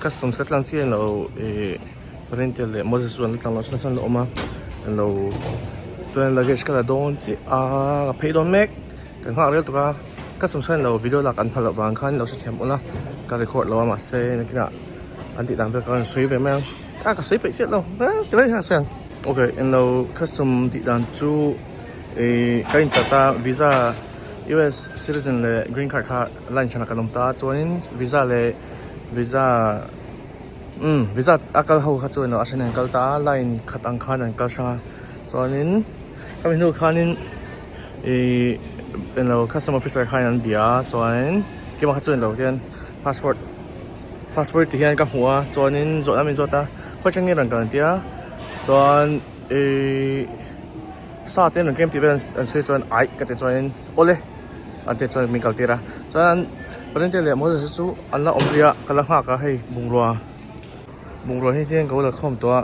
Customs ka tlang chiah lo ih Valentia leh Moses chu an la tlang lo nasa an la awm a englo chuan luggage ka la dawn chiah a ka phei dawn mek kan nghak rel tuk a customs khan lo video lak an phal loh vang khan lo hrethiam ula ka record lo a mahse nakinah an tih dan vel ka rawn sawi ve mai ang a ka sawi peih chiah lo ti mai hian a sawi ang ok englo custom tih dan chu ih ka intat a visa U_S citizen leh green card kha line hranah kan awm ta a chuanin visa leh visa umm visa a kal ho kha chuan a hran in an kal ta a line khat ang khan an kal hrang a chuanin khami hnu khanin ihh englo custom officer khan an bia a chuanin keimah kha chu englo hian passport passport ti hian ka hmu a chuanin zawhna min zawt a khawi atang nge rawn kal an tia chuan ihh sa te an rawn kem tih vel an sawi chuan aih ka ti chuanin awle. An tih chuan min kaltir a chuan Valentine leh Moses chu an la awm rih a ka la nghak a hei bungrua bungrua hi hian ka la khawm tawh a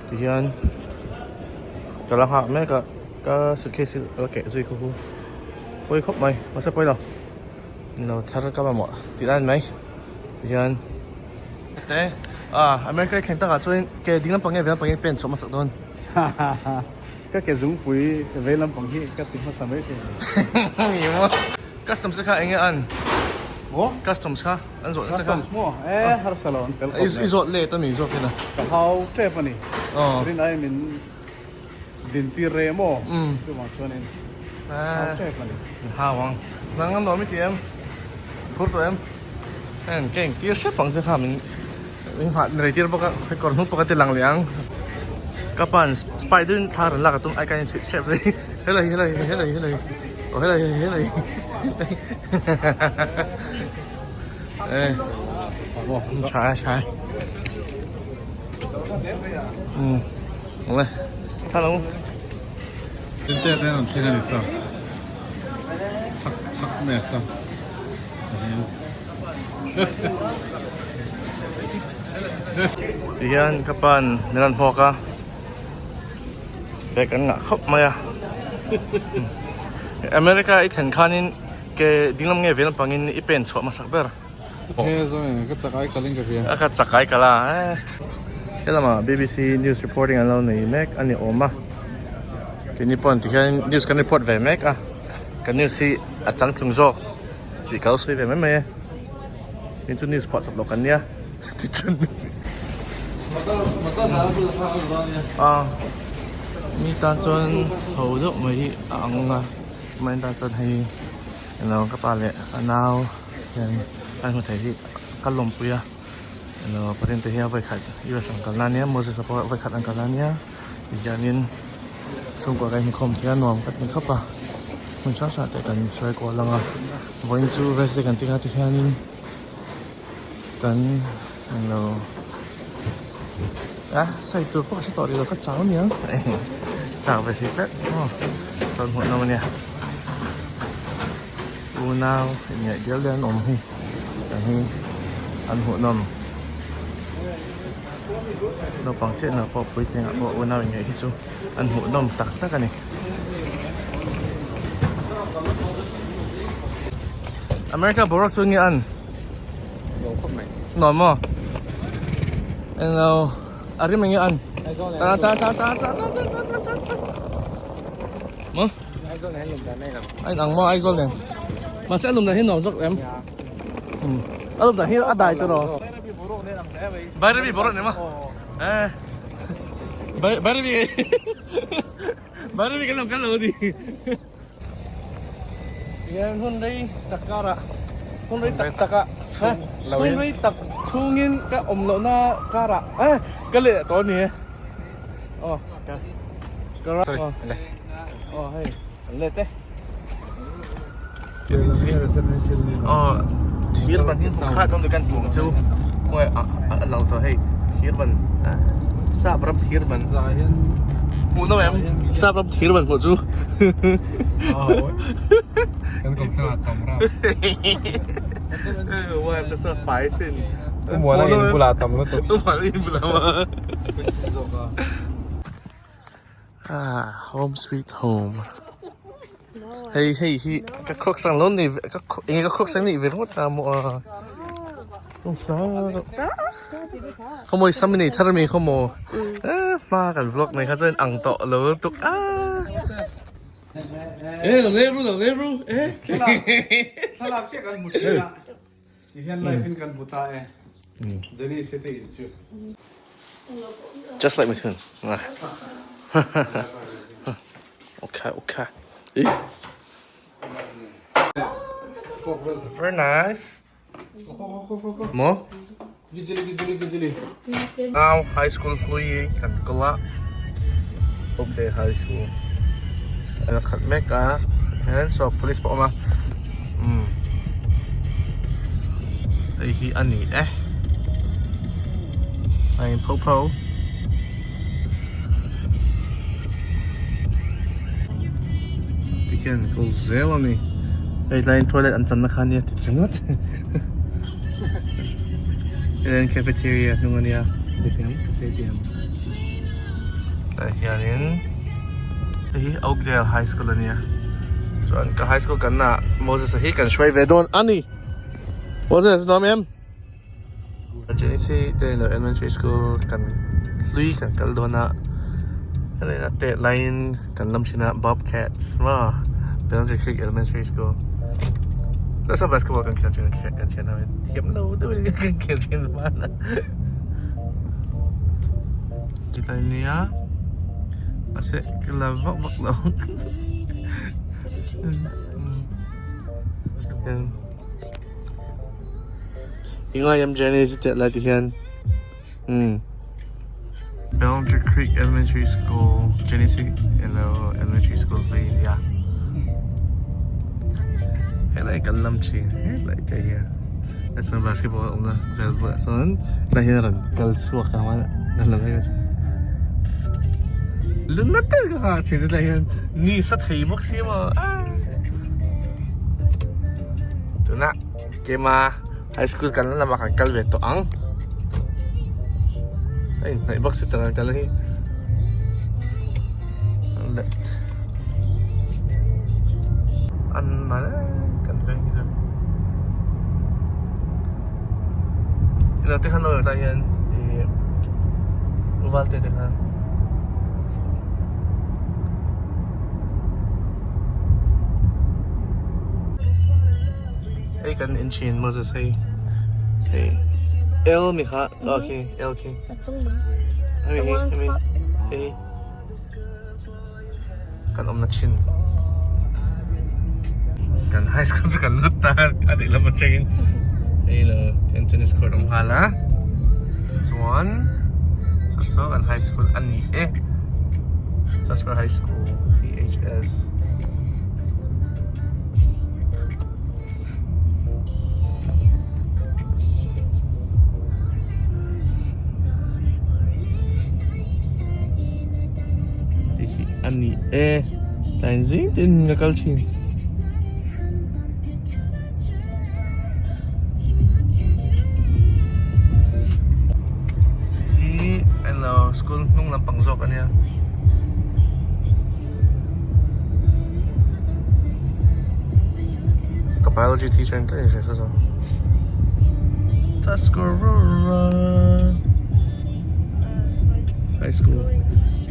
tihian ka la nghak mek a ka suitcase hi a la keh zui kha hu pawi khawp mai mahse pawi lo lo thar ka mamawh tih lai a ni mai tihian te ah America i thleng takah chuan ke ding lampang nge vei lampang nge pen chhuah hmasak dawn. Ka ke zungpui vei lampang hi ka ti hmasa mai thei a ni. Ni maw? Customs te kha enge an? Maw? Customs kha an zawh che kha? Customs maw? E harsa lo an fel khawp mai. I zawt let a mi zawk in a? Ka hau tep a ni. Rin ai min din tir reh maw? Chuvang chuanin hau tep a ni. Hau ang. Nang an nuam i ti em? Phur tawh em? Heng ka engtir hrep ang che kha min min nghah rei tir bawk a hei kawr hnung pawh ka ti lang leh ang ka pa'n spider in thla rawn lak a tum ai ka in chhuih hrep zui helai helai helai helai aw helai helai e tha e tha e um awle thla lo Tin te te an thleng a ni sa chak chak mai a sa. Tihian ka pa'n min rawn hawk a, bag an ngah khawp mai a. America i thlen khanin ke dinglam nge vei lampangin i pen chhuah hmasak ber. He zawng ka chak ai kalin ka hria. Ka chak ai kal a. He lamah BBC news reporting an lo nei mek a ni awm a. Keini pawh tihian news kan report ve mek a. Ka news hi a changtlung zawk tih ka lo sawi ve mai mai e. Tin chu news phuah chawp lo kan nia ti chen. A mi tan chuan ho deuh mai hi a ang a mahni tan chuan hei eng ka pa leh a nau hian an hmu thei hi ka lawmpui a eng pathian te hi a vawikhat US an kalna ania Moses a pawh vawikhat an kalna ania. Tihianin chhungkua kan inkhawm thei a nuam ka ti khawp a hmun hrang hrang te kan hruai kual ang a vawiin chu rest day kan tih kha tihianin kan englo a sawi tur pawh ka hre tawh rih lo ka chau aniang chak ve thei tlat maw sawn hmuh nawm ania unau inngaih dial dial an awm hi kan hi an hmuh nawm. Naupang chiahna pawh puitling ah pawh unau inngei hi chu an hmuhnawm tak tak a ni. America boruak chu nge an? Nuam khawp mai. Nuam maw? Englo a rim enge an? Ta ta ta ta ta ta ta ta ta ta. Maw? Aizawl nen lum dan a inang. A inang maw Aizawl nen? Mahse a lum dan hi nuam zawk em? A lum dan hi a dai tawh. Bairabi borok ni ma. Eh. Bairabi. Bairabi kan lo kan lo ni. Yan hun rei tak kara. Hun rei tak taka. Hun rei tak chungin ka awm loh na kara. Eh, ka leh tawh ni. Oh, ka. Ka ra. Oh, hei. An let e. Aw thir ban hi hmu khat awm kan tih ang chu mawi a lo tawh hei thir ban sap ram thir ban hmuh nawm em sap ram thir ban hmuh chu kan kawm sangah tam ram wire nasa fai sin umuana in bulah tam lutuk umuana in bulah Ah, home sweet home. Hei hei hi ka crocs ang lo nei ka enge ka crocs ang nei ve ringawt ta maw a. Khaw mawi sam i nei thar mai khaw maw hma kan vlog mai kha chuan ang tawh lo lutuk a. E lo lei ru lo lei ru e. Thlalak chiah kan hmu thin a ti hian live in kan hmu ta e Jenny City in chu. Just like my twin. Okay okay. Very nice. Maw? Now high school hlui kan kal a. Okay high school. An khat mek a. Hian so police pawh a awm a. Umm. Hei hi a ni e. A in pho pho. Tikhian kal zel a ni. Hei tlaiin toilet an channa kha ania ti ringawt. Hei cafeteria hnung ania cafeteria. Tah hianin hei hi Oakdale High School ania. Chuan ka high school kanna Moses-a hi kan hruai ve dawn a ni. Moses nuam em? Genesee te lo elementary school kan hlui kan kal dawn a hei a tet laiin kan lam thin a bobcats maw Boundary Creek Elementary School chuan saw basketball kan khel thin a kan thian ho in thiam lo deuh in kan khel thin hman a tilai nia mahse ka la vak vak lo. I ngai Jenny chu teh lai ti hian umm Boundary Creek Elementary School Jenny si elo Elementary School hlui ania helai kan lam thin helai te hian chuan basketball a awm a vel bulah chuan tlai hian a rawn kal chhuak a kan lam mek a lun na tel ka nghak thin tlai hian ni sa thei bawk si maw aaa. Tuna keima high school kan lamah kan kal ve tawh ang a inhnaih bawk si tawh ang kal hi left an nal kan veng hi chu ilo te khan lo tah hian ih valte te khan. Hei kan en thin Moses hei hei L mi kha okay L khi hei hei hei hei kan awmna thin kan high school chu kan lut ta a deh lam atangin hei lo tennis court awm nghal a chuan saw saw kan high school a ni e Jasper High School THS Tih hi a ni e tlai zing tin ka kal thin. Hi hello school hnung lampang zawk ania. Ka biology teacher in tlat in hria sa Tuscarora High School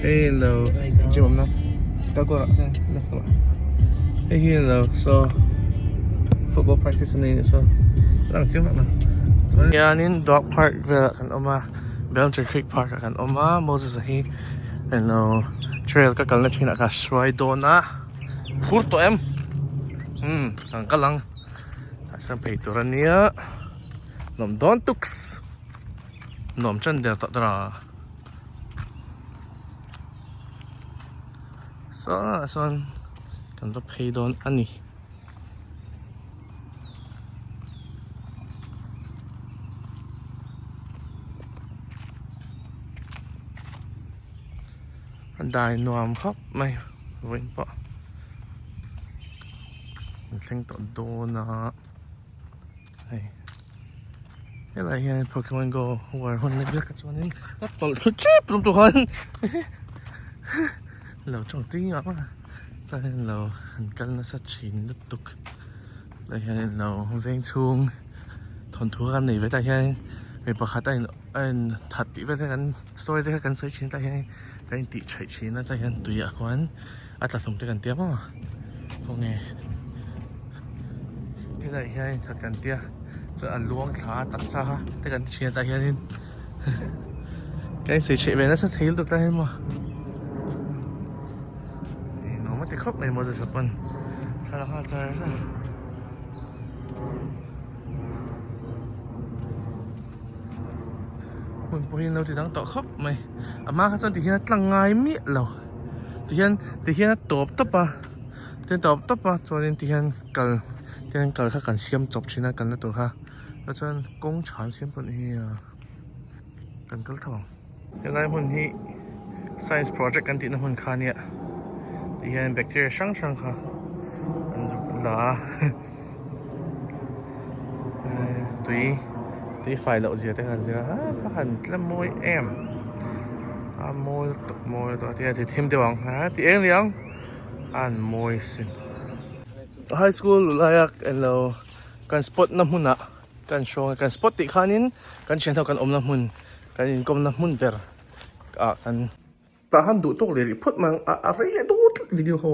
Hello gym awm na kal kual ah left lamah hei hi hello saw football practice a nei anih saw lang chiang vak lo chuan hianin dog park velah kan awm a Boundary Creek Park ah kan awm a Moses a hi hello trail ka kalna thin ah ka hruai dawn a phur tawh em umm kan kal ang tah chuan phei tur ania nuam dawn tuks nuam tan der tawh tawh a. Saw sawn kan va phei dawn a ni. A dai nuam khawp mai vawiin pawh an thleng tawh dawn a. Hei helai hian Pokemon Go war hun lek lek a chuanin a tawlh thlu chep lam tur khan lo tawng tui ngah a chuanin lo an kal nasa thin lutuk lai hian lo veng chhung. thawnthu kha kan nei ve tlai hian mi pakhat a in a in that tih vel te kan story te kha kan sawi thin tlai hian kan intih theih thin a tlai hian tui ah khuan a tla hlum te kan tia maw khawnge helai hian inthat kan tia chuan a luang thla a taksa kha te kan ti thin a tlai hianin kan insawi theih ve nasa thei lutuk tlai hian maw ih nuam a ti khawp mai Moses a pawn thlalak nghal char char. Hmun pawh hi an lo ti dang tawh khawp mai a hma kha chuan tihian a tlang ngai miah lo tihian tihian a tawp tawp a tihian tawp tawp a chuanin tihian kal tihian kal kha kan siam chawp thin a kalna tur kha chuan kawng tha an siam pawh hi a kan kal tho ang. Helai hmun hi science project kan tihna hmun kha ania tihian bacteria hrang hrang kha an zuk la a tui tui fai loh zia te kha an zir a a han tlem mawi em a mawi lutuk mawi lutuk a ti thim deuh ang a ti eng liang a an mawi sin. High school lulai a englo kan spot na hmunah. Kan hrawng kan spot tih khanin kan thian ho kan awmna hmun kan inkawmna hmun ber ah kan. Tah han duh tawk leh rih phawt mai ang a rei leh dut video ho.